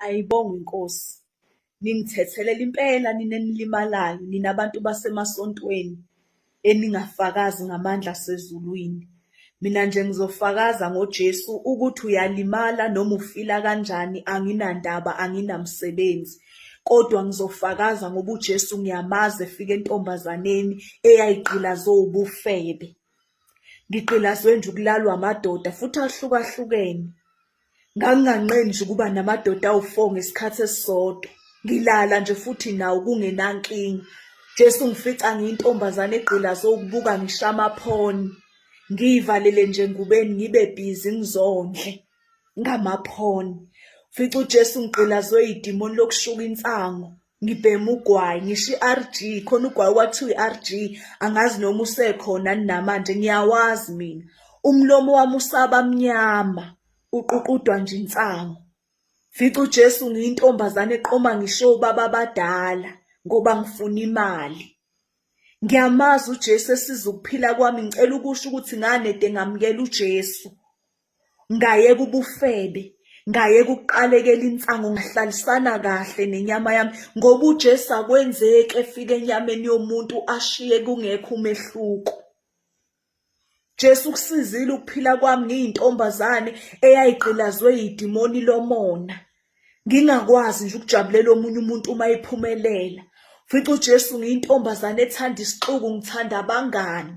Ayibongwe iNkosi. Ningithethelele impela nina enilimalayo, nina bantu basemasontweni eningafakazi ngamandla asezulwini. Mina nje ngizofakaza ngoJesu ukuthi uyalimala noma ufila kanjani anginandaba anginamsebenzi. Kodwa ngizofakaza ngoba uJesu ngiyamazi efika entombazaneni eyayigqilazwe ubufebe. Ngigqilazwe nje ukulalwa amadoda futhi ahlukahlukene. Nganginganqeni nje ukuba namadoda awu-four ngesikhathi esisodwa. Ngilala nje futhi nawo kungenankinga. Jesu ngifica ngiyintombazane egqilazwe ukubuka ngisho amaphoni. Ngiyivalele nje engubeni ngibe bhizi ngizondle ngamaphoni. Fica uJesu ngigqilazwe idimoni lokushuka insangu. Ngibhema ugwayi ngisho i-RG khona ugwayi kwathiwa i-RG angazi noma usekhona namanje ngiyawazi mina. Umlomo wami usaba mnyama uququdwa nje insangu. Fica uJesu ngiyintombazane eqoma ngisho obaba abadala ngoba ngifuna imali. Ngiyamazi uJesu esiza ukuphila kwami ngicela ukusho ukuthi nganede ngamukela uJesu. Ngayeka ubufebe, ngayeka ukuqalekela insangu, ngahlalisana kahle nenyama yami ngoba uJesu akwenzeki efike enyameni yomuntu ashiye kungekho umehluko. Jesu ukusizile ukuphila kwami ngiyintombazane eyayigqilazwe yidimoni lomona. Ngingakwazi nje ukujabulela omunye umuntu uma ephumelela. Fica uJesu ngiyintombazane ethanda isixuku ngithanda abangani.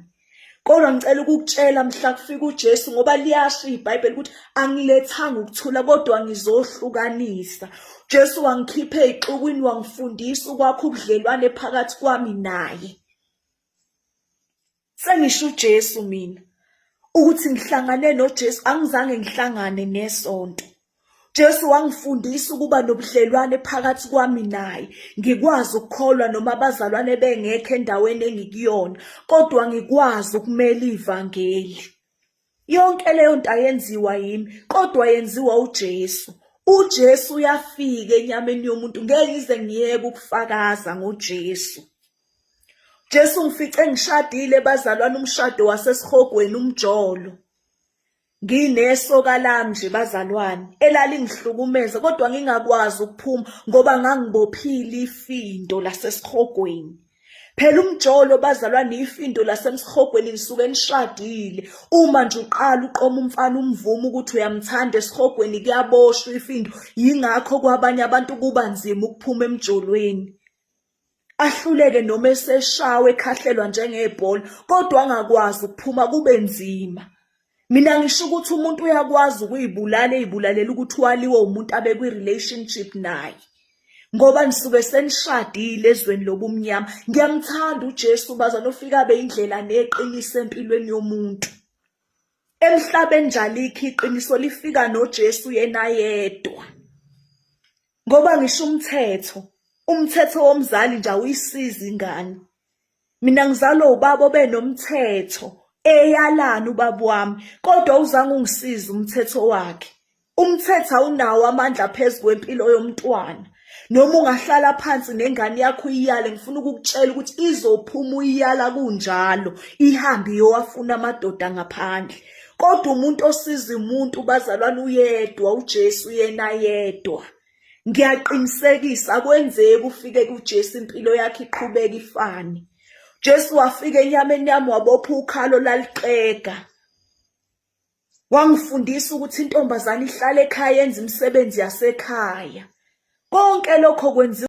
Kodwa ngicela ukukutshela mhla kufika uJesu ngoba liyasho iBhayibheli ukuthi angilethanga ukuthula kodwa ngizohlukanisa. Jesu wangikhipha ezixukwini wangifundisa ukwakha ubudlelwane phakathi kwami naye. Sengisho uJesu mina ukuthi ngihlangane noJesu angizange ngihlangane nesonto. Jesu wangifundisa ukuba nobudlelwane phakathi kwami naye ngikwazi ukukholwa noma abazalwane bengekho endaweni engikuyona kodwa ngikwazi ukumela ivangeli. Yonke leyo nto ayenziwa yimi kodwa yenziwa uJesu. UJesu uyafika enyameni yomuntu ngeke ngize ngiyeke ukufakaza ngoJesu. Jesu ngifice ngishadile bazalwane umshado wasesihogweni umjolo. Nginesoka lami nje bazalwane elalingihlukumeza kodwa ngingakwazi ukuphuma ngoba ngangibophile ifindo lasesihogweni. Phela umjolo bazalwane ifindo lasemsihogweni nisuke nishadile. Uma nje uqala uqoma umfana umvuma ukuthi uyamthanda esihogweni kuyaboshwa ifindo. Yingakho kwabanye abantu kuba nzima ukuphuma emjolweni. Ahluleke noma eseshawa ekhahlelwa njengebhola kodwa angakwazi ukuphuma kube nzima. Mina ngisho ukuthi umuntu uyakwazi ukuyibulala eyibulalela ukuthi waliwe umuntu abe kwi-relationship naye. Ngoba nisuke senishadile ezweni lobumnyama. Ngiyamthanda uJesu bazalwane ofika abe indlela neqiniso empilweni yomuntu. Emhlabeni nje alikho iqiniso lifika noJesu yena yedwa. Ngoba ngisho umthetho, umthetho womzali nje awuyisizi ingane. Mina ngizalwa ubaba obenomthetho, eyalana ubaba wami, kodwa awuzange ungisize umthetho wakhe. Umthetho awunawo amandla phezu kwempilo yomntwana. Noma ungahlala phansi nengane yakho uyiyale, ngifuna ukukutshela ukuthi izophuma uyiyala kunjalo, ihambe iyowafuna amadoda ngaphandle. Kodwa umuntu osiza umuntu bazalwane uyedwa, uJesu yena yedwa. Ngiyaqinisekisa akwenzeki ufike kuJesu impilo yakhe iqhubeke ifane. Jesu wafika enyameni yami wabopha ukhalo lalixega. Wangifundisa ukuthi intombazane ihlale ekhaya yenze imisebenzi yasekhaya. Konke lokho kwenziwa